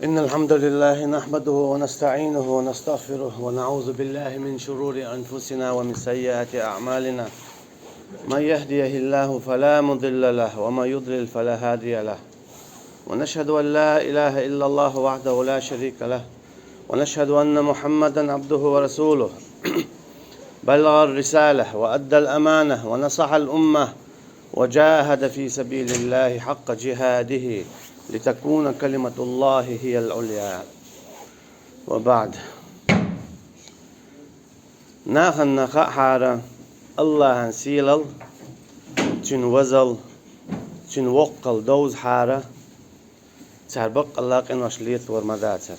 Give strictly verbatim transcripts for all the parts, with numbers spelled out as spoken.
إن الحمد لله نحمده ونستعينه ونستغفره، ونعوذ بالله من شرور أنفسنا ومن سيئات أعمالنا. من يهده الله فلا مضل له، ومن يضلل فلا هادي له. ونشهد أن لا إله إلا الله وحده لا شريك له، ونشهد أن محمدا عبده ورسوله. بلغ الرسالة وأدى الأمانة ونصح الأمة وجاهد في سبيل الله حق جهاده لتكون كلمة الله هي العليا. وبعد. Нахана хаахьара АллахӀан сийлалла, цуьнан вазалла, цуьнан воккхалла довзахьара, цара баккъалла къинош летор ма дацара.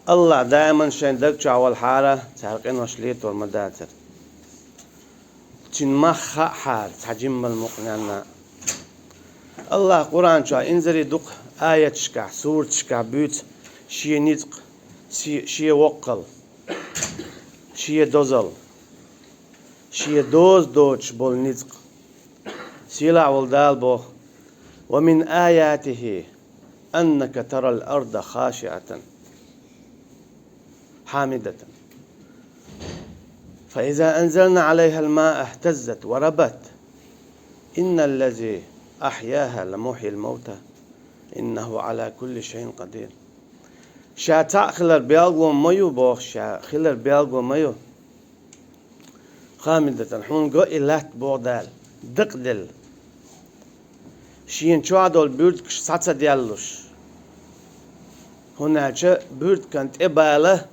АллахӀ даиман шайн даг чохь валахьара, цара къинош летор ма дацара. Цуьнан мах хаахьара цхьа жиммал мукъаненна. АллахӀа Къуръан чохь инзаре дукха аяташкахь, сураташкахь буьйцу шен ницкъ, се-, шен воккхалла, шен дозалла, шен доза доцуш болу ницкъ. Сийлахь волу Дала боху: «Ва мин аятихи аннака тарал арда хашиатан хьамидатан. Фа иза анзална алайхал маа ихтаззат ва рабат. Инналлази ахьяха ла мухьйил мавта. Иннаху ала кулли шайин къадир». Ша цхьаъ хилар белгало ма ю боху, ша хилар белгало ма ю. Хьамидатан, хьуна го и латта боху Дала, дакъаделла. Шена чохь долу буьртигаш схьа ца даьллуш. ХӀунда аьлча буьртиган тӀе бала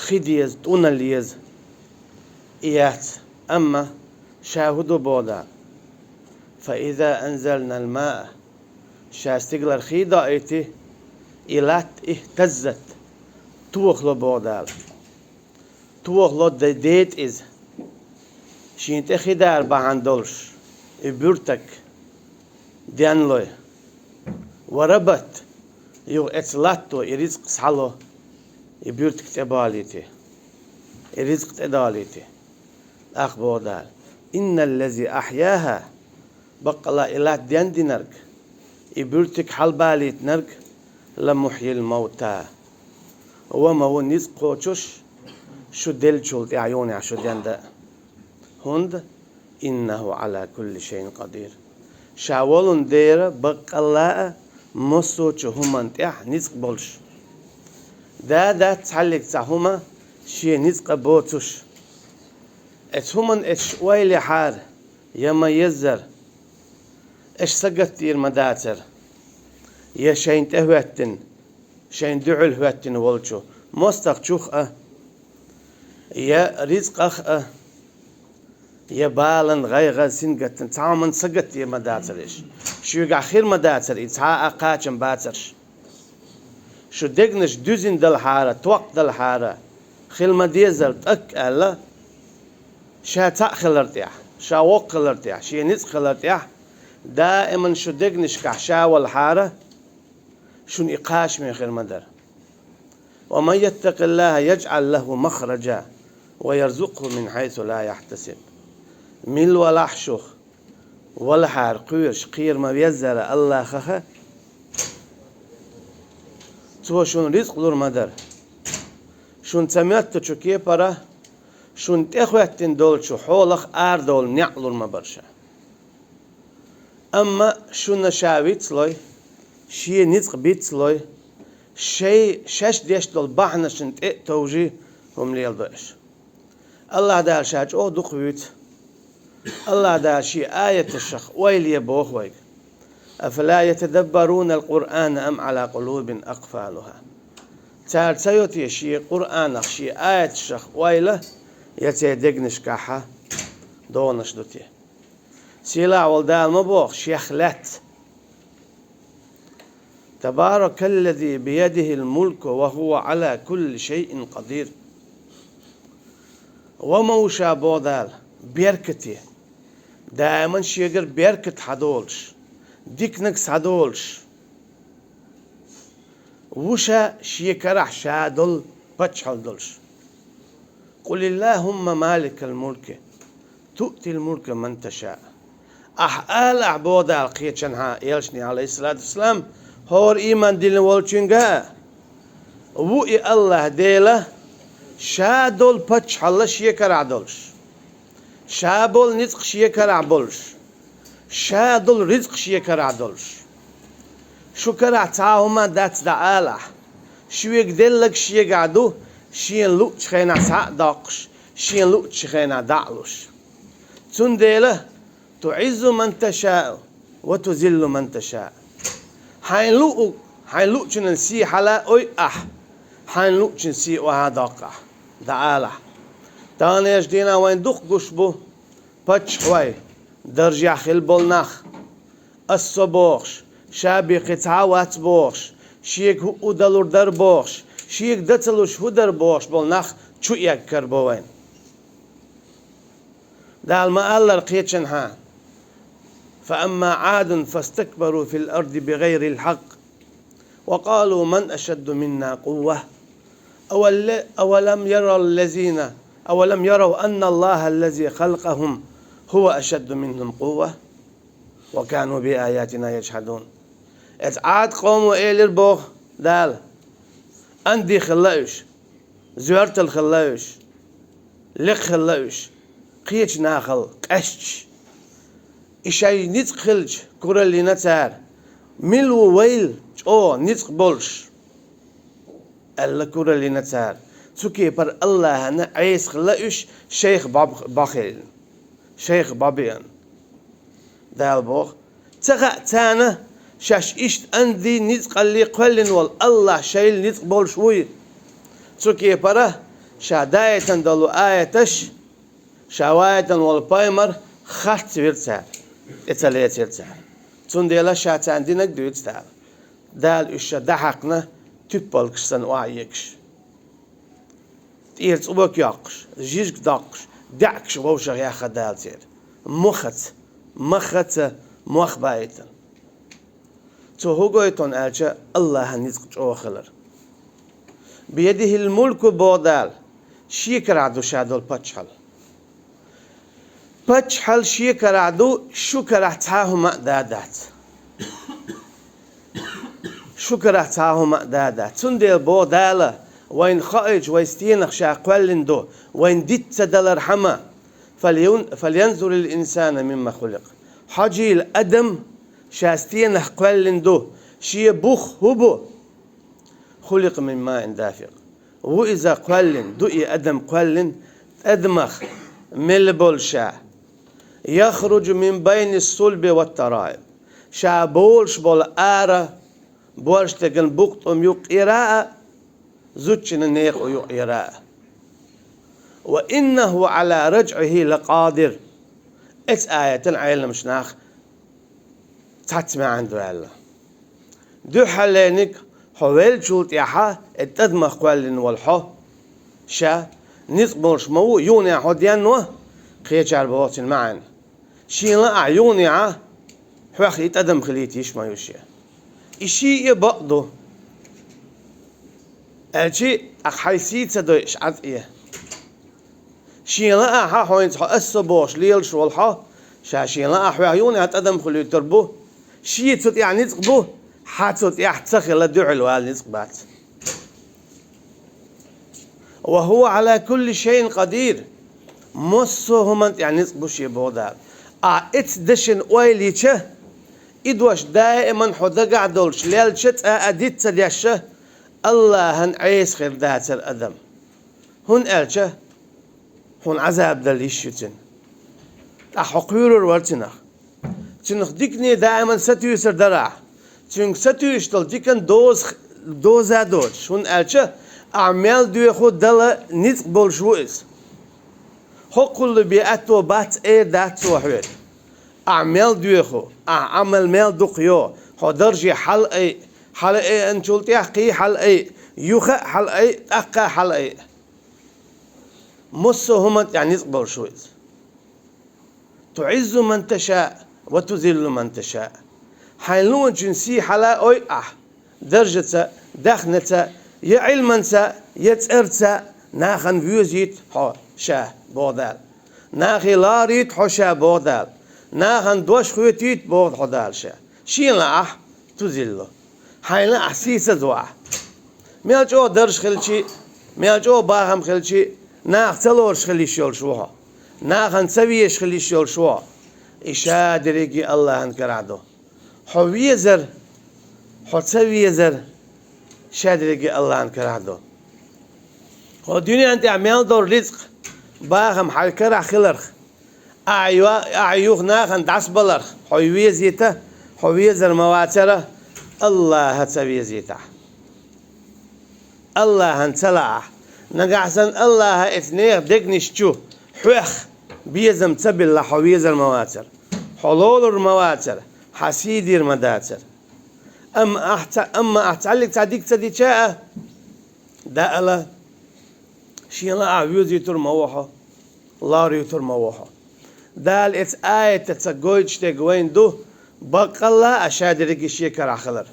хи деза, тӀуналла еза. И яц, амма ша хӀун ду боху Дала: «Фа иза анзалнал маа». Ша стигалара хи доуьйту, и латта ихтаззат, тохало боху Дала. Тохало де-, дета иза. Шена тӀе хи дара бахьана долуш, и буьртиг денлой. Ва рабат, юха эцу латто и рицкъ схьало, и буьртиг тӀе балийти, и рицкъ тӀе далийти. ТӀаккха боху Дала: «Инналлази ахьяха», баккъалла и латта дендинарг, и буьртиг хьалабалийтинарг, «ла мухьйил мавта». Ва ма ву ницкъ кхочуш, шу деллачул тӀаьхьа юханехь шу денда. ХӀунда? «Иннаху ала кулли шайин къадир». Ша волун дера баккъалла а массо а чу хӀуманна тӀехь ницкъ болуш. Да дац цхьаллиг цхьа хӀума шен ницкъа боцуш. Эцу хӀуманна эцаш ойла яхьара, я ма еззара, аша сагатдийр ма дацара, я шайна тӀехӀоьттина, шайна дуьхьал хӀоьттина волчу мостагӀчух а, я рицкъах а, я балан гӀайгӀа сингаттина, цхьа хӀуманна сагатдийр ма дацара аша. Шуьгахь хир ма дацара и цхьа а кхачам бацарш. Шу дегнаш дуьзина далахьара, токкха далахьара, хила ма дезара тӀаккха аьлла, ша цхьаъ хилар тӀехь, ша воккха хилар тӀехь, шен ницкъ хилар тӀехь, даиман шу дегнашкахь ша валахьара, шуна и кхачаме хир ма дара. «Ва ман яттакъиллаха яжъал лаху махража ва ярзукъху мин хьайсу ла яхьтасиб». Мила валахь шух, валахьара кхоьруш кхера ма веззара АллахӀах, Цо шуна рицкъ лур ма дара. Шуна ца моьттучу кепара, шуна тӀехӀоьттина долчу хьолах арадовла неӀ лур ма бара ша. Амма шуна ша вицлой, шен ницкъ бицлой, шай, шаьш деш долу бахьанашна тӀе а товжий, хӀума леладо аша. АллахӀ Дала Ша чӀогӀа дукха вуьйцу. АллахӀ Дала Шен аяташах ойла е боху вайга: «Афала ятадаббарунал Къуръана ам Ӏала къулубин акъфалуха?» Цара ца йо те Шен Къуръанах, Шен аяташах ойла, я церан дегнашкахьа догӀанаш ду те? Сийлахь волу Дала ма боху Шех лаьцна: «Табаракаллази биядихил мулку ва хӀува Ӏала кулли шайин къадир». Ва ма ву Ша, боху Дала, беркате, даиман Шегара беркат хьадолуш, диканиг схьадолуш ву Ша, Шен карахь Ша долу паччахьалла долуш. «Къулиллахумма маликал мулки, туътил мулка ман таша». Ахь ала ахь, боху Дала кхечанхьа элчане, Ӏалайхиссалату вассалам, ХӀора ийман диллина волчуьнга а ву и АллахӀ Дела, ша долу паччахьалла шен карахь долуш, ша болу ницкъ шен карахь болуш, ша долу рицкъ шен карахь долуш. Шу карахь цхьа а хӀума дац дӀаалахь. Шуьга деллаг шегахь ду, шена луъучу хенахь схьа а доккхуш, шена луъучу хенахь дӀа а луш. Цундела: «ТуӀиззу ман ташаъу ва тузиллу ман ташаъ». Хьайна луъу, хьайна луъучунна сий хьала а ойу ахь, хьайна луъучунна сий охьа а доккху ахь, дӀаалахь. Таханлерчу дийнахь вайн дукха гуш бу паччахьой, даржехь хилла болу нах, ас со бохуш, ша бен кхин цхьа а вац бохуш, шега хӀуъу далур дара бохуш, шега дан ца луш хӀун дара бохуш болу нах чу эггар бу вайн. Дала ма-аллара кхечанхьа: «Фа амма Ӏадун фастакбару фил арди бигайрил хьакъ, ва къалу ман ашадду минна къувва, авалла-, авалам ярал лазина, авалам ярав анна Аллаха ллази халакъахум хӀува ашадду минхум къувва, ва кану би аятина яджхьадун». Эцу Ӏад къомо элира боху Дала: «Анди хилла уьш, зоьртал хилла уьш, лекха хилла уьш, кхечу нахал къаьсташ. И шайн ницкъ хилча, кураллина цара: „Мила ву вайл чӀогӀа ницкъ болуш?“ – аьлла, кураллина цара. Цу кепара АллахӀана Ӏеса хилла уьш, шайх бӀо-, бӀохаеллина, шайх бӀобеана. Дала боху: «Ца хаьа царна, шаьш иштта анди ницкъалли кхоьллина волу АллахӀ шайла ницкъ болуш вуй?» Цу кепара ша даийтина долу аяташ, ша ваийтина волу пайхамар харцвира цара, тӀе ца лецира цара. Цундела ша царна динарг дуьйцу Дала. Дала уьш ша дӀахьаькхна, туьппалгаш санна охьаэгаш. ТӀера цӀобак йоккхуш, жижиг доккхуш, даьӀахкаш вовшах яьхна Дала церан. Мохаца, махаца мох баийтина. Цо хӀун гойту аьлча, АллахӀан ницкъ чӀогӀа хилар. «Биядихил мулку», – боху Дала, шен карахь ду ша долу паччахьалла. Паччахьалла шен карахь ду, шу карахь цхьа а хӀума а да дац. Шу карахь цхьа а хӀума а да дац. Цундела боху Дала, вайна хаийча, вай стенах ша кхоьллина ду, вайна диц ца далархьама: «Фальян-, фальянзурил инсану мимма хуликъ». Хьожийла, адам ша стенах кхоьллина ду, шен бух хӀун бу? «Хуликъа мин маин дафикъ». Ву иза кхоьллина, ду и адам кхоьллина тӀадамах, мел болу ша. «Яхруджу мин байни сулби ват тараиб». Ша болуш болу ара, боьрша деган букъ тӀом юккъера а, зудчунна некъа юккъера а. «Ва иннаху Ӏала раджӀихи лакъадир». Эцу аятан Ӏеламаш нах цхьацца маьӀна ду аьлла. Дуьххьаллениг хьо веллачул тӀаьхьа, и тӀадамах кхоьллина волу хьо, ша ницкъ болуш ма ву, юханехьа хьо ден ван, кхечара боху цуьнан маьӀна. Шена лаахь юханехьа хьох и тӀадам хилийта йиш ма ю шен. И шиъ а бакъ ду. Аьлчи, тӀаккха хьайн сий ца дойуш Ӏад э. Шена лаахь хьо, хьайца хьо ас со бохуш лелаш волу хьо, ша шена лаахь хьох юханехьа тӀадам хуьлуьйтур бу. Шен цу тӀехь ницкъ бу, хьан цу тӀехь ца хилла дуьхьал вала ницкъ бац. «Ва хӀува Ӏала кулли шайин къадир». Массо а хӀуманна тӀехь ницкъ бу шен, боху Дала. Ахь эцу дешан ойла йича, и дош даиман хьо дагахь долуш лелча, цкъа а диц ца дешша, АллахӀан Ӏеса хир дацара адам. ХӀунда аьлча хьуна Ӏазаб дала йиш ю цуьнан. ТӀаккха хьо кхоьрур вара цунах. Цуьнах дикане даиман сатуьйсур дара ахь. Цуьнга сатуьйсуш долу дикан доза, доза доцуш, хӀунда аьлча ахь мел доьху Дала ницкъ болуш ву иза. ХӀоккхул бен аьтто бац эр дац цо хьоьга. Ахь мел доьху, ахь Ӏамал мел дукха йо, хьо дарже хьалаайа, хьалаайинчул тӀаьхьа кхин хьалаайа, юха а хьалаайа, тӀаккха а хьалаайа. Массо а хӀуманна тӀехь ницкъ болуш ву иза. «ТуӀиззу ман ташаъ ва тузиллу ман ташаъ». Хьайн луъначун сий хьала а ойу ахь, даржаца, даьхница, я Ӏилманца, я цӀарца нахана воьзийта хьо ша, боху Дала. Нахе лоруьйту хьо ша, боху Дала. Нахана дош хоьтуьйту, боху хьо Дала ша. Шена лаахь тузиллу. Хьайна ахь сийсаза ву ахь. Мел чӀогӀа дарж хилчи, мел чӀогӀа бахам хилчи, наха ца лоруш хила йиш йолуш ву хьо. Нахана ца везаш хила йиш йолуш ву хьо. И шадерриге АллахӀан карахь ду. Хьо везар, хьо ца везар, шадерриге АллахӀан карахь ду. Хьо дуьнен тӀехь мел долу рицкъ, бахам хьайн карахь хиларх, ахьа йо-, ахьа юха нахана дӀасабаларх, хьо везийта, хьо везар ма вацара, АллахӀа ца везийтахь. АллахӀан ца лаахь, нагахь санна АллахӀа эцу нехан дегнаш чу хьоьх безам ца биллахь, хьо везар ма вацара, хьо лолур ма вацара, хьан сий дийр ма дацара. Амма ахь ца-, амма ахь цхьаллиг цхьа дика ца дича а, Дала Шен лаахь везийтур ма ву хьо, лоруьйтур ма ву хьо. Дала эцу аятаца гойтуш дерг вайна ду, баккъалла а шадерриге шен карахь хилар.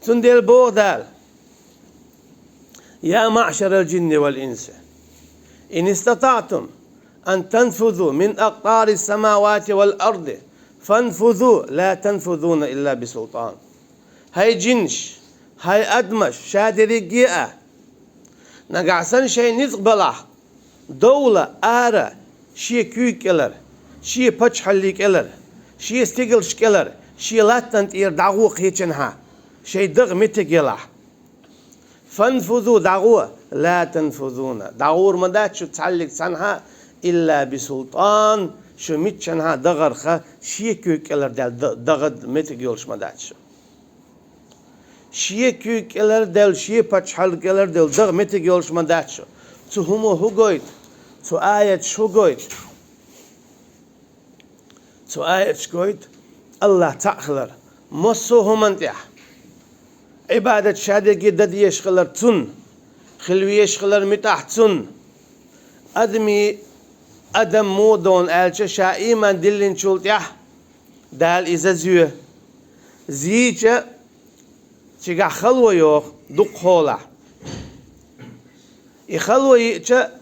Цундела боху Дала: «يا معشر الجن والإنس إن استطعتم أن تنفذوا من أقطار السماوات والأرض فانفذوا لا تنفذون إلا بسلطان». ХӀай джинаш, хӀай адамаш, шадерриге а, нагахь санна шайн ницкъ балахь, довла ара шен куьйга кӀелара, шен паччахьалле кӀелара, шен стигалш кӀелара, шен латтана тӀера дӀагӀо кхечанхьа, шайн дагӀа меттиг елахь. «فانفذوا», дӀагӀо, «لا تنفذون», дӀагӀур ма дац шу цхьаллиг цхьанхьа, «إلا بسلطان», шу миччанхьа дагӀарха, шен куьйга кӀелара даьлла да-, дагӀа меттиг йолуш ма дац шу. Шен куьйга кӀелара даьлла, шен паччахьалла кӀелара даьлла дагӀа меттиг йолуш ма дац шу. Цу хӀума хӀун гойту? Цу аяташ хӀун гойту? Цу аяташ гойту АллахӀ цхьаъ хилар массо а хӀуманна тӀехь. Ӏибадат шадерриге дан дезаш хилар Цунна, хила везаш хилар муьтӀахь Цунна. Адамийн, адам муха дону аьлча, ша ийман диллинчул тӀаьхьа Дала иза зоь. Зийча, цигахь хало йоху дукха хьолахь. И хало йиъча,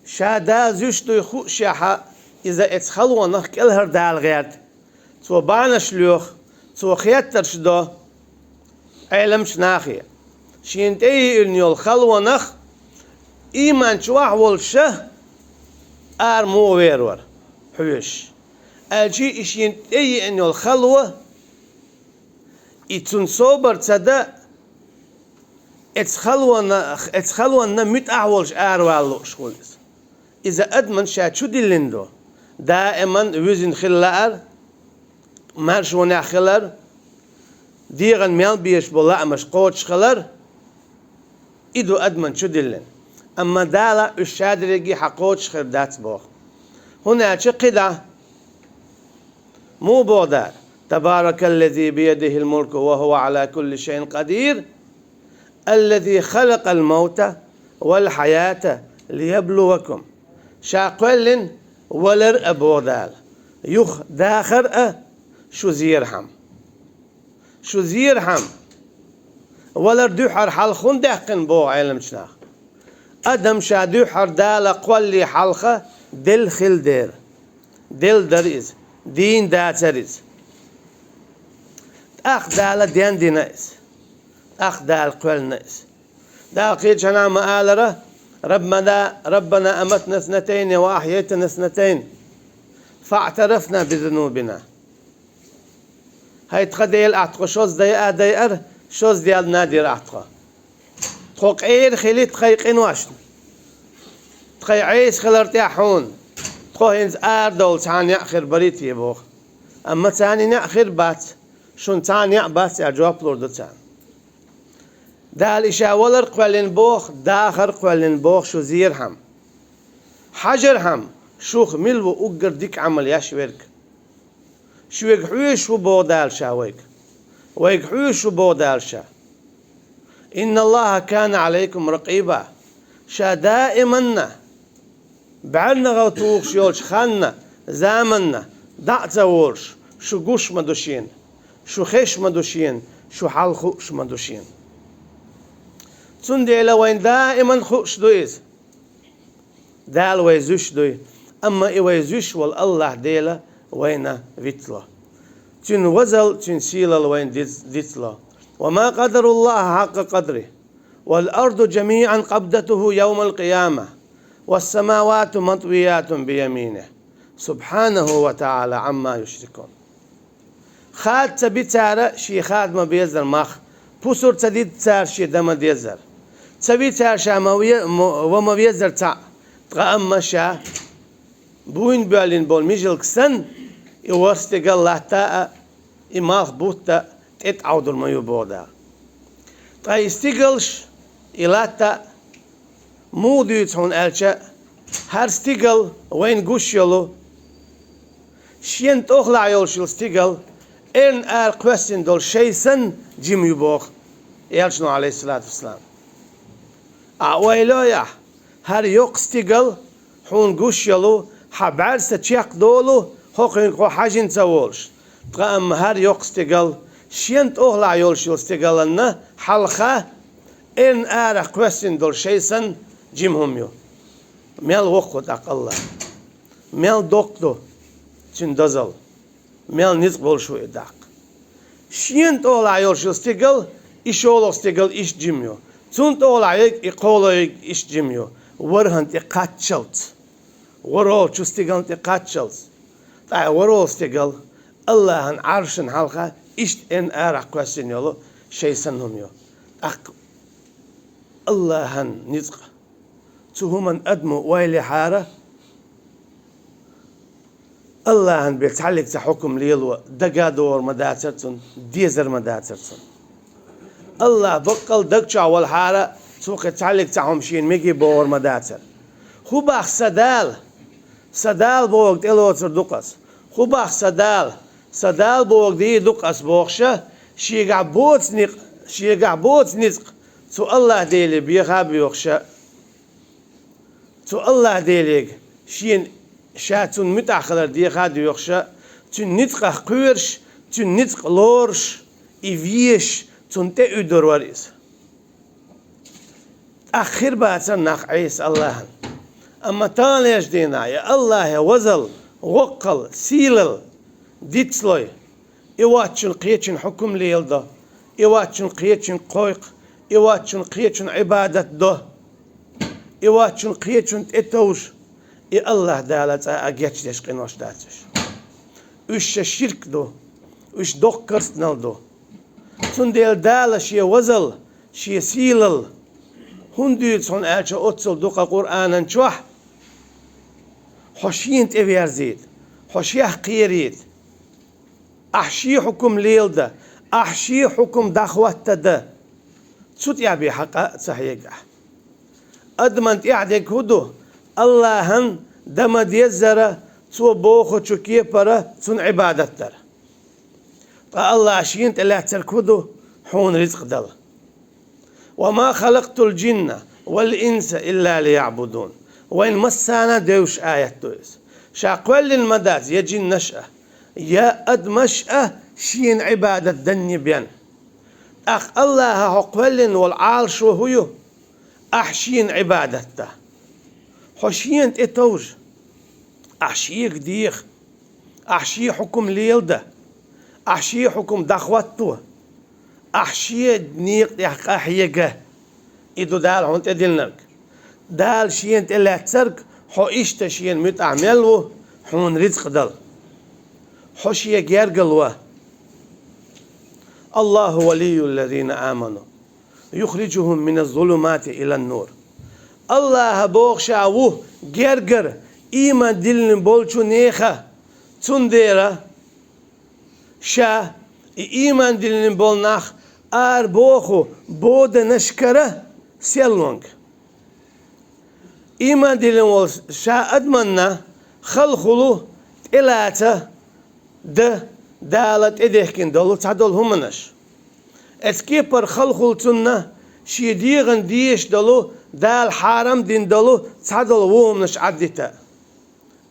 ша Дала зуьйш дуй хуушехь, иза эцу халонах кӀелхьардала гӀерта. Цо бахьанаш лоьху, цо хеттарш до Ӏеламчу нахе. Шена тӀееана йолу халонах ийман чохь волуш ара муха вер вара хьоьжуш. Аьлча и шена тӀееана йолу хало, и цунна собар ца дан, эцу халонах, эцу халонна муьтӀахь волуш аравала лууш хуьлу иза. Иза адаман ша чу диллина ду. Даиман вуьзина хила лаар, маршонехь хилар, дегӀан мел безаш болу лаамаш кхочуш хилар, и ду адаман чу диллина. Амма Дала уьш шадерриге хьан кхочуш хир дац боху. ХӀунда аьлча кхидӀа муха боху Дала: «تبارك الذي بيده الملك وهو على كل شيء قدير، الذي خلق الموت والحياة ليبلوكم». Ша кхоьллина валар а боху Дала, юха дахар а шу зерхьама. Шу зерхьама. Валар дуьххьара хьалха хӀунда даьккхина боху Ӏеламчу наха? Адам ша дуьххьара Дала кхоллале хьалха делла хила дера. Делла дара иза, дийна дацара иза. ТӀаккха Дала дендина иза. ТӀаккха Дала кхоьллина иза. Дала кхечанхьа ма-аллара: «ربنا، ربنا أمتنا اثنتين وأحييتنا اثنتين فاعترفنا بذنوبنا». ХӀай тхан Дела, ахь тхо шозза дайа а дайара, шозза делла а делира ахь тхо. Тхо къера хили тхайн къиношна, тхайн Ӏеса хилар тӀехь хьуна, тхо хӀинца арадовла цхьана некъ хир барий те боху. Амма царна и некъ хир бац, шуна цхьана некъ бац аьлла жоп лур ду царна. Дала и ша валар кхоьллина боху, дахар кхоьллина боху шу зерхьама. Хьажархьама, шух мила ву уггар дика Ӏамал еш верг. Шуьга хьоьжуш ву боху Дала ша вайга. Вайга хьоьжуш ву боху Дала ша. «إن الله كان عليكم رقيبا». Ша даиманна, бӀаьрнагӀа тухуш йолчу ханна, заманна, дӀа а ца волуш, шу гуш ма ду шена, шу хезаш ма ду шена, шу хьал хууш ма ду шена. Цундела вайн даиман хууш ду иза. Дала вай зуьйш дуй, амма и вай зуьйш волу АллахӀ Дела вайна вицло. Цуьнан вазал, Цуьнан сийлал вайна диц-, дицло. وما قدروا الله حق قدره والأرض جميعا قبضته يوم القيامة والسماوات مطويات بيمينه سبحانه وتعالى عما يشركون. Хада ца би цара шен хада ма беззара мах, пусар ца дитта цара шен дан ма деззара. Ца ви цара ша ма ве-, мо-, ва ма веззара цхьаъ, ткъа амма ша буйна боьллина болу мижилг санна, и ворхӀ стигал латта а, и малх бутт а тӀе тӀе Ӏовдур ма ю боху Дала. Ткъа и стигалш, и латта а муха дуьйцу хьуна аьлча, хӀара стигал вайна гуш йолу, шен тӀохлахь йолуш йолу стигал, эрна ара кхоьссина долу шай санна жима ю боху Элчано, алейхиссалату вассалам. Ахь ойла йо ахь, хӀара йоккха стигал хьуна гуш йолу, хьан бӀаьрса чекхдолу, хӀокхуьнга хьо хьажина ца волуш. Ткъа амма хӀара йоккха стигал, шен тӀохлахь йолуш йолу стигаланна хьалха, эрна арах кхоьссина долу шай санна жима хӀума ю. Мел воккха ву тӀаккха АллахӀ! Мел доккха ду Цуьнан дозалла! Мел ницкъ болуш ву и даккха! Шена тӀохлахь йолуш йолу стигал, и шолгӀа стигал иштта жима ю. Цунна тӀохлахь йолу и кхоалгӀа йолу иштта жима ю. ВорхӀанна тӀе кхаччалц, ворхӀалгӀачу стигална тӀе кхаччалц. Ткъа и ворхӀалгӀа стигал АллахӀан Ӏаршана хьалха иштта эрна арах кхоьссина йолу шай санна хӀума ю. ТӀаккха АллахӀан ницкъ! Цу хӀуманна адамо ойла яхьара, АллахӀан бен цхьаьллиг цхьа хьукам лело дага а догӀур ма дацара цунна, дезар ма дацара цунна. АллахӀ баккъал даг чохь волхьара, цо кхин цхьаьллиг цхьа хӀума шена мегий богӀур ма дацара. ХӀун боху сан Дала? Сан Дала бохург тӀелоцур ду-кх ас. ХӀун боху сан Дала? Сан Дала бохург дийр ду-кх ас бохуша, шегахь боцу никъ, шегахь боцу ницкъ цу АллахӀ Деле беха а боьхуша, цу АллахӀ Делега шена, ша цунна муьтӀахь хилар деха а доьхуша, Цуьнан ницкъах кхоьруш, Цуьнан ницкъ лоруш, и везаш, Цунна тӀе уьдур вара иза. ТӀаккха хир бацара нах Ӏеса АллахӀана. Амма таханлерчу дийнахь и АллахӀан возалла, воккхалла, сийлалла дицлой, и воцчунна кхечунна хьукам леладо, и воцчунна кхечуьнга кхойкху, и воцчунна кхечунна Ӏибадат до, и воцчунна кхечунна тӀетовжа, и АллахӀ Дала цкъа а гечдеш къинош дац уьш. Уьш ша ширк ду, уьш доккха керстанал ду. Цундела Дала Шен возалла, Шен сийлалла хӀунда дуьйцу хьуна аьлча, оццул дукха Къуръанан чохь: «Хьо Шена тӀеверзийта, хьо Шех кхерийта, ахь Шен хьукам леладан, ахь Шен хьукам дӀахӀоттадан». Цу тӀехь бен хьан къа а ца хьега ахь. Адаман тӀехь дерг хӀун ду? АллахӀан дан ма-деззара, Цо бохучу кепара Цунна Ӏибадат дар. Ткъа АллахӀа Шена тӀе лаьцнарг хӀун ду? Хьуна рицкъ дала. «وما خلقت الجن والإنس إلا ليعبدون». Вайна массарна а девзаш аят ду иза. Ша кхоьллина ма дац я джиннаш а, я адамаш а Шена Ӏибадат данне бен. ТӀаккха АллахӀа хьо кхоьллина волу Ӏалашо хӀун ю? Ахь Шена Ӏибадат дан. Хьо Шена тӀе товжа. Ахь Шега деха. Ахь Шен хьукам леладан. Ахь Шен хьукам дӀахӀотто. Ахь Шен некъа тӀехь къа хьега. И ду Дала хьуна тӀедиллинарг. Дала Шена тӀе лаьцнарг, хьо иштта Шена муьтӀахь мел ву, хьуна рицкъ дала. Хьо Шен гергал ва. «الله ولي الذين آمنوا يخرجهم من الظلمات إلى النور». АллахӀ боху Ша ву гергара ийман диллина болчу нехан, цундела Ша и ийман диллина болу нах арабоху боданашкара серлонга. Ийман диллина волу Ша адаманна халхулу тӀелаца дан Дала тӀедехкина долу цхьадолу хӀуманаш. Оцу кепара халхулу цунна шен дегӀана дезаш долу, Дала хьарам дина долу цхьадолу вон хӀуманаш Ӏаддита.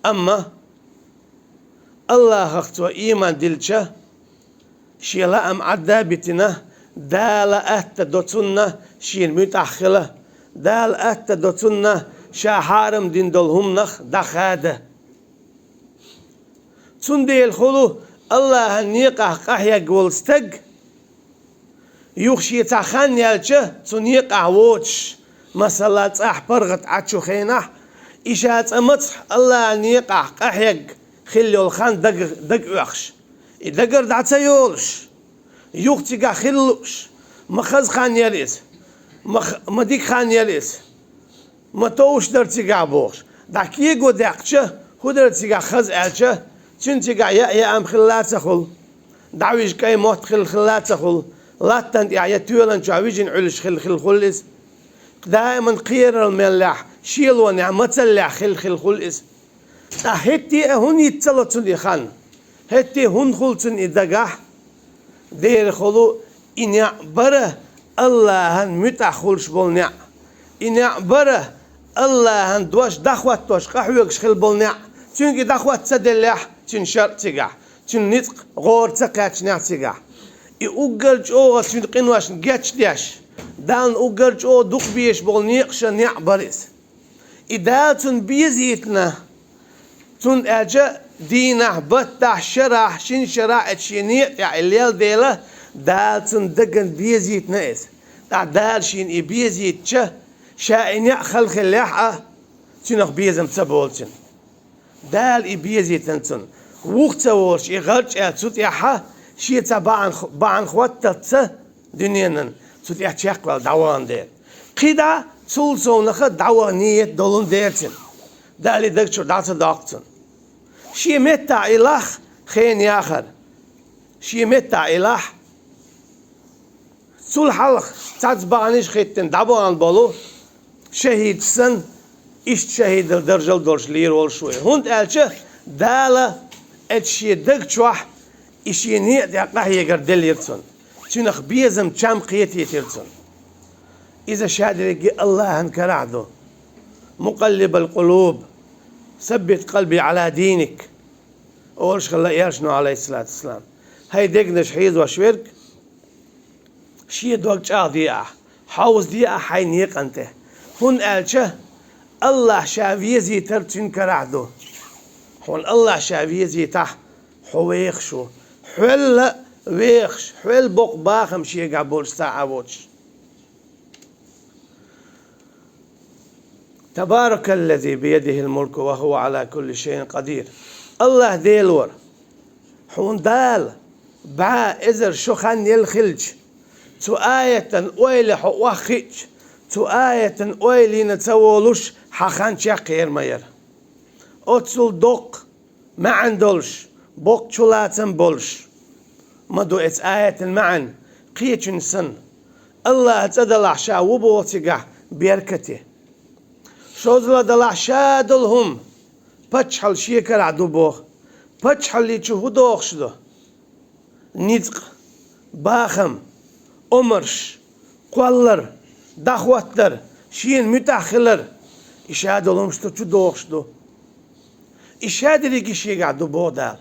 Амма АллахӀах цо ийман дилча, шен лаам Ӏадда а битина, Дала атта до цунна шена муьтӀахь хила, Дала атта до цунна Ша хьарам дина долу хӀуманах дӀахада. Цундела хӀун ду Аллахьан некъахь къахьегна волу стаг, юха шен цхьа хан яьлча, цу некъахь воцуш, масала, цӀахь паргӀат Ӏачу хенахь, и ша цкъа мацахь Аллахьан некъахь къахьегна хилла йолу хан дага, дага оьхуш, и дагара дӀа ца йолуш, юха цигахь хила лууш, ма хаза хан яра иза, ма х-, ма дика хан яра иза, ма товш дара цигахь бохуш, дӀа кего даьккхича, хӀун дара цигахь хаза аьлча, цуьнан цигахь яа яам хилла а ца хуьлу, дӀавижа кӀайн мотт хилла хилла а ца хуьлу, латтана тӀехь я тоьлан чохь вижина Ӏуьллуш хилла хилла хуьлу иза. Даиман кхерал меллехь, шелонехь, мацаллехь хилла хилла хуьлу иза. Ткъа хӀетте а хӀунда йиц ца ло цунна и хан? ХӀетте а хӀунда хуьлу цунна и дагахь? Дера хуьлу, и неӀ бара Аллахьан муьтӀахь хуьлуш болу неӀ. И неӀ бара Аллахьан дош дӀахӀоттош, къахьоьгуш хилла болу неӀ. Цуьнга и дӀахӀотта ца деллехь, цуьнан шарӀ цигахь, цуьнан ницкъ гӀора ца кхаьчнехь цигахь. И уггар чӀогӀа цуьнан къиношна гечдеш, Далла уггар чӀогӀа дукха безаш болу некъаша неӀ бара иза. И Дала цунна безийтина, цунна аьлча, дийнахь, баттахь, шарахь, шина шарахь а шен некъа тӀехь и лелла дела, Дала цунна дагна безийтина иза. ТӀаккха Дала шена и безийтча, ша и неӀ хала хиллехь а, цуьнах безам ца болу цуьнан. Дала и безийтина цунна. Вуха ца волуш, и гӀарчӀ аьлла цу тӀехь а, шен цхьа бахьана, бахьана хӀотталц ца дуьненан цу тӀехь чекхваьлла дӀавахана дела. КхидӀа цул совнаха дӀаваха нийят долун дела цуьнан. Дала и даг чуьра дӀа ца доккху цунна. Шен меттахь и лахь хенан яхар. Шен меттахь и лахь. Цул хьалха цхьацца бахьанаш а хӀиттина дӀабахана болу шахӀидаш санна, иштта шахӀидал даржал долуш лийр волуш ву и. ХӀунда аьлча Дала эцу шен даг чохь и шен некъа тӀехь къахьегар деллера цунна. Цуьнах безам чам кхетийтира цунна. Иза шадерриге Аллахьан карахь ду. «Мукъаллибал къулуб, саббит къалби Ӏала диник», олуш хилла Элчано, Ӏалайхиссалату вассалам. ХӀай дегнаш хьийзош верг, шен дог чӀагӀде ахь, хьовзаде ахь хьайн некъан тӀе. ХӀунда аьлча Аллахь ша везийтар цуьнан карахь ду. Хьуна Аллахь ша везийтахь, хьо вехаш ву. Хьол а вехаш, хьол боккха бахам шегахь болуш цхьа а воцуш. «Табаракаллази биядихил мулку ва хӀува Ӏала кулли шайин къадир». Аллахь Дела вара. Хьуна Дала бӀе эзар шо хан елла хилча, цу аятан ойла хьо охьахиъча, цу аятан ойла йина ца волуш хьан хан чекхъер ма яра. Оццул доккха маьӀна долуш, боккха чулацам болуш ма ду эцу аятан маьӀна, кхечуьнан санна. Аллахьа цӀа далахь ша ву боху цигахь беркате. ШозлагӀа далахь ша долу хӀума, паччахьалла шен карахь ду боху. Паччахьаллин чу хӀун дохуш ду? Ницкъ, бахам, омарш, кхоллар, дӀахӀоттар, шена муьтӀахь хилар, и ша долу хӀумаш цу чу дохуш ду. И шадерриге шегахь ду боху Дала.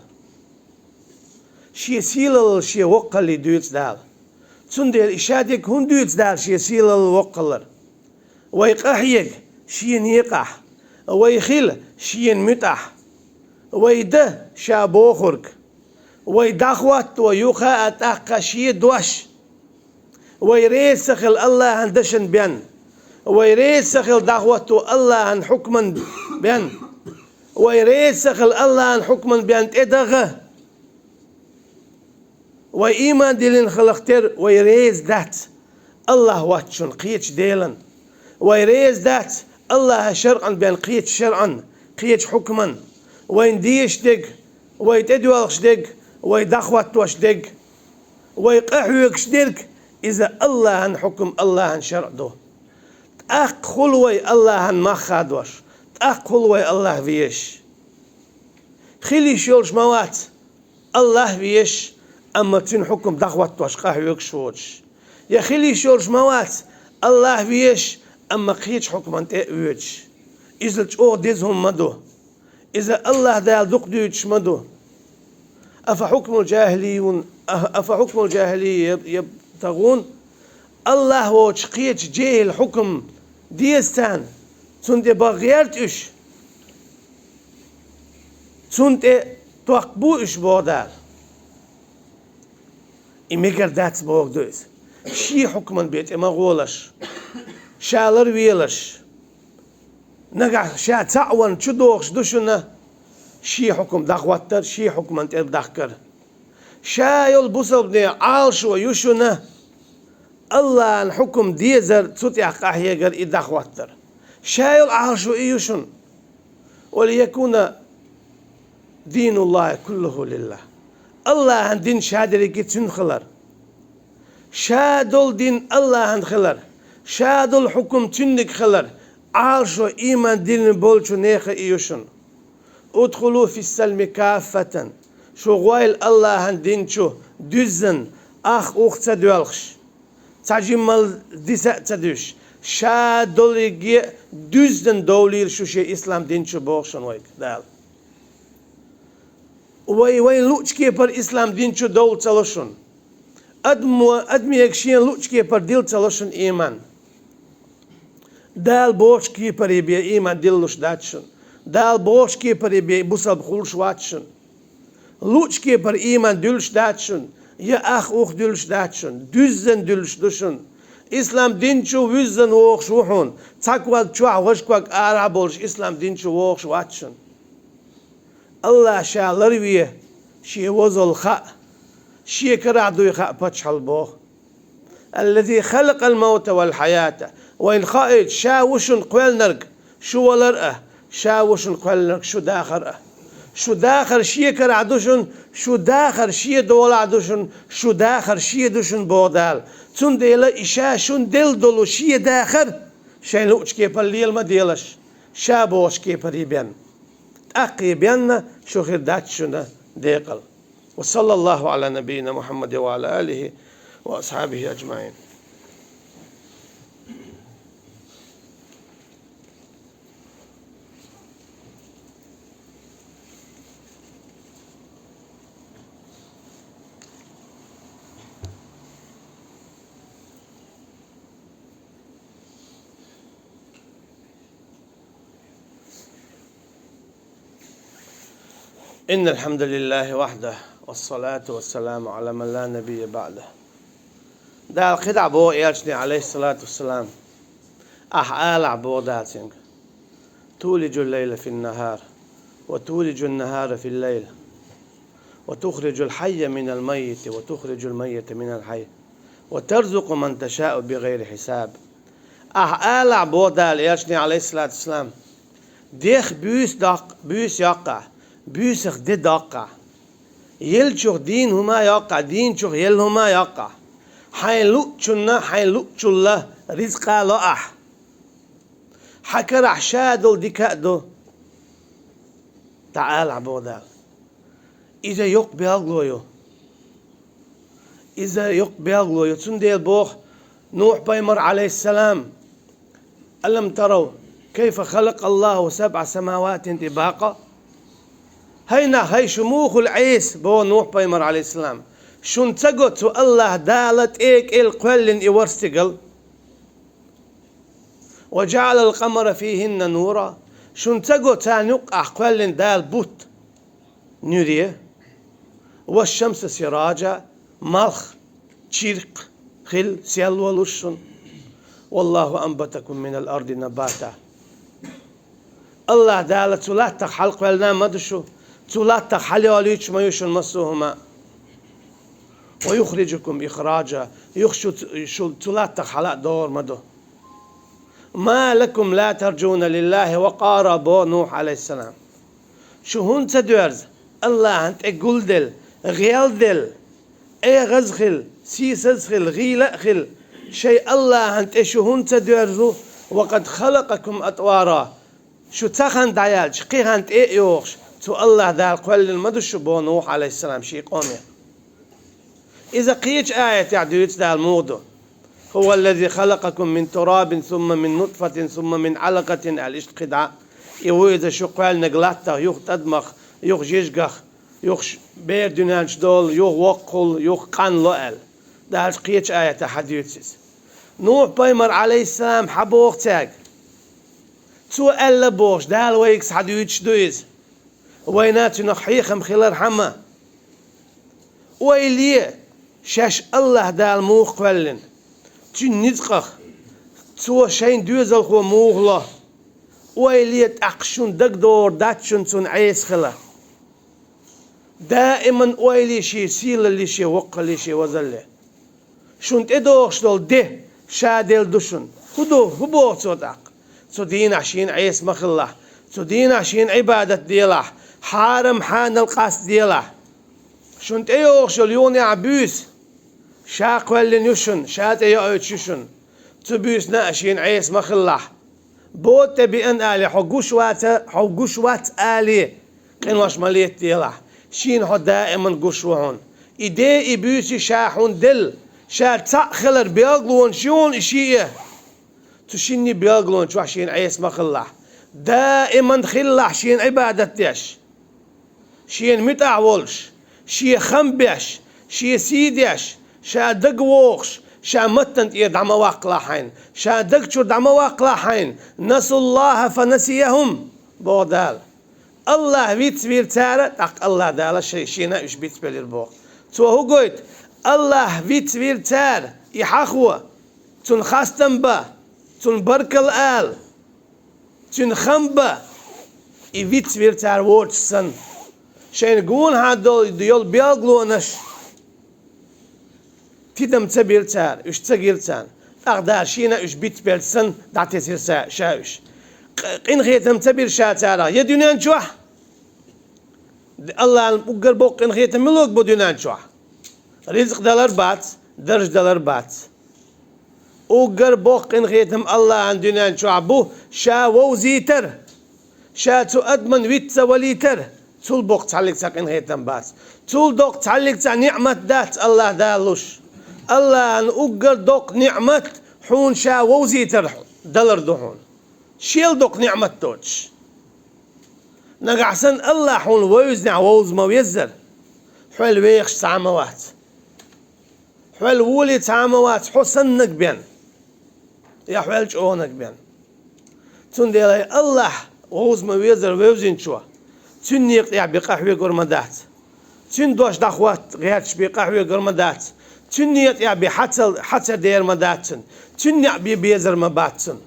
Шен сийлалла, шен воккхаллий дуьйцу Дала. Цундела и шадерг хӀунда дуьйцу Дала шен сийлалла, воккхаллара? Вай къахьега шен некъахь, вай хила шена муьтӀахь, вай дан ша бохург, вай дӀахӀотто юха а тӀаккха шен дош, вай реза ца хила Аллахьан дашан бен, вай реза ца хила дӀахӀотто Аллахьан хьукман бен, вай реза ца хила Аллахьан хьукман бен тӀедагӀа. Вай ийман диллина хиларх тера вай реза дац Аллахь воцчунна, кхечу Делан. Вай реза дац Аллахьа шарӀан бен кхечу шарӀан, кхечу хьукман. Вайна дезаш дерг, вай тӀедоьлхуш дерг, вай дӀахӀоттош дерг, вай къахьоьгуш дерг, иза Аллахьан хьукм, Аллахьан шарӀ ду. ТӀаккха хуьлу вай Аллахьан мах хадош, тӀаккха хуьлу вай Аллахь везаш. Хила йиш йолуш ма вац Аллахь везаш, амма цуьнан хьукм дӀахӀоттош, къахьоьгуш воцуш. Я хила йиш йолуш ма вац Аллахь везаш, амма кхечу хьукман тӀе а воьдуш. Иза чӀогӀа деза хӀума ма ду. Иза Аллахь Дала дукха дуьйцуш ма ду. «Афа хьукмул жахилийюн, афа хьукмул жахилийя ябтагӀун?» Аллахь воцуш кхечу жехӀил хьукм деза царна, цунна тӀе бан гӀерта уьш? Цунна тӀе токкха бу уьш, боху Дала. И мегар дац бохург ду иза. Шен хьукман бен тӀе ма гӀолаш. Ша ларвелаш. Нагахь ша цхьаъ варна чудохуш ду шуна шен хьукам дӀахӀоттар, шен хьукман тӀера дахкар. Ша йолу бусалбане Ӏалашо ю шуна АллахӀан хьукам дезар, цу тӀехь къахьегар, и дӀахӀоттар. Ша йолу Ӏалашо и ю шуна. «Ва лиякуна динуллахӀи куллуху лиллахӀ». АллахӀан дин ша дерриге цуьнан хилар. Ша долу дин АллахӀан хилар. Ша долу хьукам цуьнниг хилар. Ӏалашо ийман диллина болчу нехан и ю шуна. «Удхулу фиссалми каффатан». Шу гӀойла АллахӀан дин чу дуьззина, ах-ух ца доьлхуш, цхьа жиммал диса а ца дуьсуш, ша доллиге а дуьззина довлийла шу шен ислам дин чу боху шуна вайга Дала. Вай, вайна луъучу кепара ислам дин чу довла ца ло шуна. Адамо, адамега шена луъучу кепара дилла ца ло шуна ийман. Дала бохучу кепаре бен ийман диллуш дац шуна. Дала бохучу кепаре бен бусалба хуьлуш вац шуна. Луъучу кепара ийман дуьллуш дац шуна, я ах-ух дуьллуш дац шуна, дуьззина дуьллуш ду шуна. Ислам дин чу вуьззина вогӀуш ву хьуна, цхьа ког чохь, важа ког арахь а болуш, ислам дин чу вогӀуш вац шуна. АллахӀ ша ларве, шен возалла хаьа, шен карахь дуй хаьа паччахьалла боху. «Аллази халакъал маута вал хьаята». Вайна хаийта, ша ву шуна кхоьллинарг, шу валар а, ша ву шуна кхоьллинарг, шу дахар а. Шу дахар шен карахь ду шуна, шу дахар шен долахь ду шуна, шу дахар шен ду шуна боху Дала. Цундела и ша шуна делла долу шен дахар шайн луъучу кепара лела ма делаш, ша бохучу кепаре бен. ТӀаккха и бен шу хир дац шуна декъала. Ва саллаллаху Ӏала набийина Мухьаммадин ва Ӏала алихи ва асхьабихи аджмаӀин. إن الحمد لله وحده، والصلاة والسلام على من لا نبي بعده. Дала кхидӀа боху элчане, Ӏалайхиссалату вассалам, ахь алахь боху Дала цуьнга: «تولج الليل في النهار، وتولج النهار في الليل، وتخرج الحي من الميت، وتخرج الميت من الحي، وترزق من تشاء بغير حساب». Ахь алахь боху Дала элчане, Ӏалайхиссалату вассалам, дехха буьйса доккху, буьйса йоккху ахь, буьйсах де доккху ахь. Еллачух дийна хӀума йоккху ахь, дийначух елла хӀума йоккху ахь. Хьайн луъучунна, хьайн луъучулла ризкъа ло ахь. Хьан карахь ша долу дика а ду. ДӀаалахь боху Дала. Иза йоккха белгало ю. Иза йоккха белгало ю. Цундела боху Нухь-пайхамар, Ӏалайхиссалам: «ألم تروا كيف خلق الله سبع سماوات طباقا». ХӀай нах, хӀай шу муха хуьлу Ӏеса, боху Нухь-пайхамар, Ӏалайхиссалам. Шуна ца го цу АллахӀ Дала тӀе а кӀел а кхоьллина и ворхӀ стигал? «وجعل القمر فيهن نورا». Шуна ца го царна юккъахь кхоьллина Дала бутт нуьре? «والشمس سراجا», малх чиркх хила сел волуш шуна? «والله أنبتكم من الأرض نباتا». АллахӀ Дала цу латтах хьалакхоьллина ма ду шу, цу латтах хьалайолуьйтуш ма ю шуна массо а хӀума. «ويخرجكم إخراجا», юха шу, шу цу латтах хьала а догӀур ма ду. «ما لكم لا ترجون لله وقارا», боху Нухь, Ӏалайхиссалам. Шу хӀунда ца доьрзу АллахӀан тӀе гулделла, гӀелделла, эгӀаз а хила, сийсаз а хила, гӀийла а хила, шайн АллахӀан тӀе шу хӀунда ца доьрзу? «وقد خلقكم أطوارا». Шу цхьа хан дӀаяьлча, кхин хан тӀе а йохуш, цу АллахӀ Дала кхоьллина ма ду шу, боху Нухь, Ӏалайхиссалам, шен къоме. Иза кхечу аятехь дуьйцу Дала муха ду: «هو الذي خلقكم من تراب ثم من نطفة ثم من علقة», аьлла, иштта кхидӀа а. И ву иза шу кхоьллинарг латтах, юха тӀадамах, юха жижигах, юха ш-, бер дуьнен чу долу, юха воккхахула, юха къанло аьлла. Дала кхечу аятехь хьадуьйцу иза. Нухь-пайхамар, Ӏалайхиссалам, хьабоху цаьрга. Цо аьлла бохуш, Дала вайга схьадуьйцуш ду иза. Вайна цуьнах хьехам хилархьама, ойла е, Шаьш АллахӀ Дала муха кхоьллина, Цуьнан ницкъах, Цо шайна доьзалхо муха ло. Ойла е, тӀаккха шун дагадогӀур дац шун Цунна Ӏеса хила. Даиман ойла е Шен сийлалле, Шен воккхалле, Шен возалле. Шун тӀедогӀуш долу де Ша делла ду шуна. ХӀун ду, хӀун боху Цо тӀаккха? Цу дийнахь Шена Ӏеса ма хилалахь, цу дийнахь Шена Ӏибадат делахь, хьарам-хьанал къастаделахь. Шун тӀейогӀуш йолу юха а буьйса Ша кхоьллина ю шуна, Ша тӀейоуьйтуш ю шуна. Цу буьйсана а Шена Ӏеса ма хилалахь. Бода тӀе биъна але, хьо гуш ваца, хьо гуш вац але, къинош ма летаделахь. Шена хьо даиман гуш ву хьуна. И де, и буьйса Ша хьуна делла, Ша цхьаъ хилар белгалонаш ю хьуна и шиъ. Цу шинне белгалонаш чохь Шена Ӏеса ма хилалахь. Даиман хилалахь Шена Ӏибадат деш. Шена муьтӀахь волуш, Шен хам беш, Шен сий деш, Ша дагавогӀуш, Ша маттана тӀера дӀа ма ваккхалахь хьайна, Ша даг чуьра дӀа ма ваккхалахь хьайна, «Насуллаха фа насияхум», боху Дала. АллахӀ вицвира цара, тӀаккха АллахӀ Дала шай-, Шена уьш бицбелира боху. Цо хӀун гойту? АллахӀ вицвира цара, и хьахо, Цунна хастам бан, Цунна баркалла ала, Цуьнан хам бан, и вицвира цара воцуш санна. Шайна гонахьа долу йолу белгалонаш тидам ца бира цара, уьш ца гира царна. ТӀаккха Дала Шена уьш бицбелча санна, дӀатесира Ша, Ша уьш. Къ-, къинхетам ца бира Ша царах я дуьнен чохь, АллахӀан уггар боккха къинхетам муьлхарг бу дуьнен чохь? Ризкъ далар бац, дарж далар бац. Уггар боккха къинхетам АллахӀан дуьнен чохь бу Ша вовзийтар, Ша цу адаман виц ца валийтар. Цул боккха цхьаллиг цхьа къинхетам бац. Цул доккха цхьаллиг цхьа ниъмат дац АллахӀ Дала луш. АллахӀан уггар доккха ниъмат хьуна Ша вовзийтар далар ду хьуна. Шел доккха ниъмат доцуш. Нагахь санна АллахӀ хьуна вевзинехь вовза ма веззара, хьол вехаш цхьа а ма вац. Хьол волий цхьа а ма вац, хьо саннаг бен, я хьол чӀогӀанаг бен. Цундела АллахӀ вовза ма веззара вевзинчо, Цуьнан некъа тӀехь бен къахьоьгур ма дац. Цуьнан дош дӀахӀотта гӀерташ бен къахьоьгур ма дац. Цуьнан некъа тӀехь бен хьа ца, хьа ца дер ма дац цуьнан. Цуьнан неӀ бен безар ма бац цуьнан.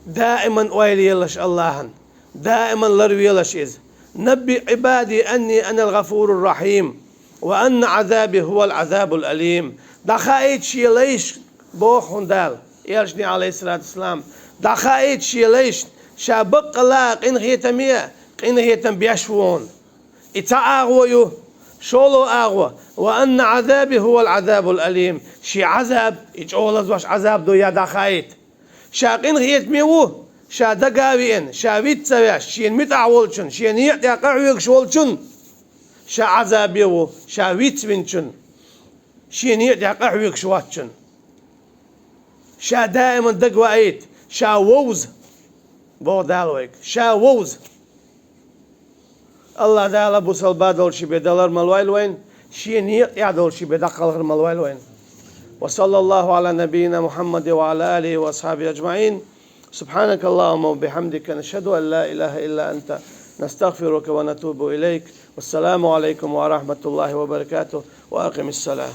Даиман ойла елаш АллахӀан, даиман ларвелаш Иза. «Набби Ӏибади анни анал гӀафурур рахьим, ва анна Ӏазаби хӀувал Ӏазабул алим». ДӀахаийта Шен лайшка, боху хьуна Дала, элчане, Ӏалайхиссалату вассалам, дӀахаийта Шен лайшна, Ша баккъалла а къинхетаме, къинхетам беш ву хьуна. И цхьа агӀо ю, шолгӀа агӀо, «ва анна Ӏазаби хӀувал Ӏазабул алим», Шен Ӏазаб, и чӀогӀа лазош Ӏазаб ду, я дӀахаийта. Ша къинхетаме ву, Ша дага а веана, Ша виц ца веш, Шена муьтӀахь волчун, Шен некъа тӀехь къахьоьгуш волчун, Ша Ӏазабе ву, Ша вицвинчун, Шен некъа тӀехь къахьоьгуш воцчун. Ша даиман дагаваийта, Ша вовза, боху Дала вайга, Ша вовза. АллахӀ Дала бусалба долчу бен далар ма лойла вайна, Шен некъа тӀехь долчу бен дӀакхалхар ма лойла вайна. Ва саллаллаху Ӏала набийина Мухьаммадин ва Ӏала алихи ва асхьабихи аджмаӀин. Субхьанакаллахумма ва бихьамдика, нашхаду ан ла илаха илла анта, настагъфирука ва натубу илайк. Вассаламу Ӏалайкум ва рахьматуллахи ва баракатух. Ва акъимиссалат.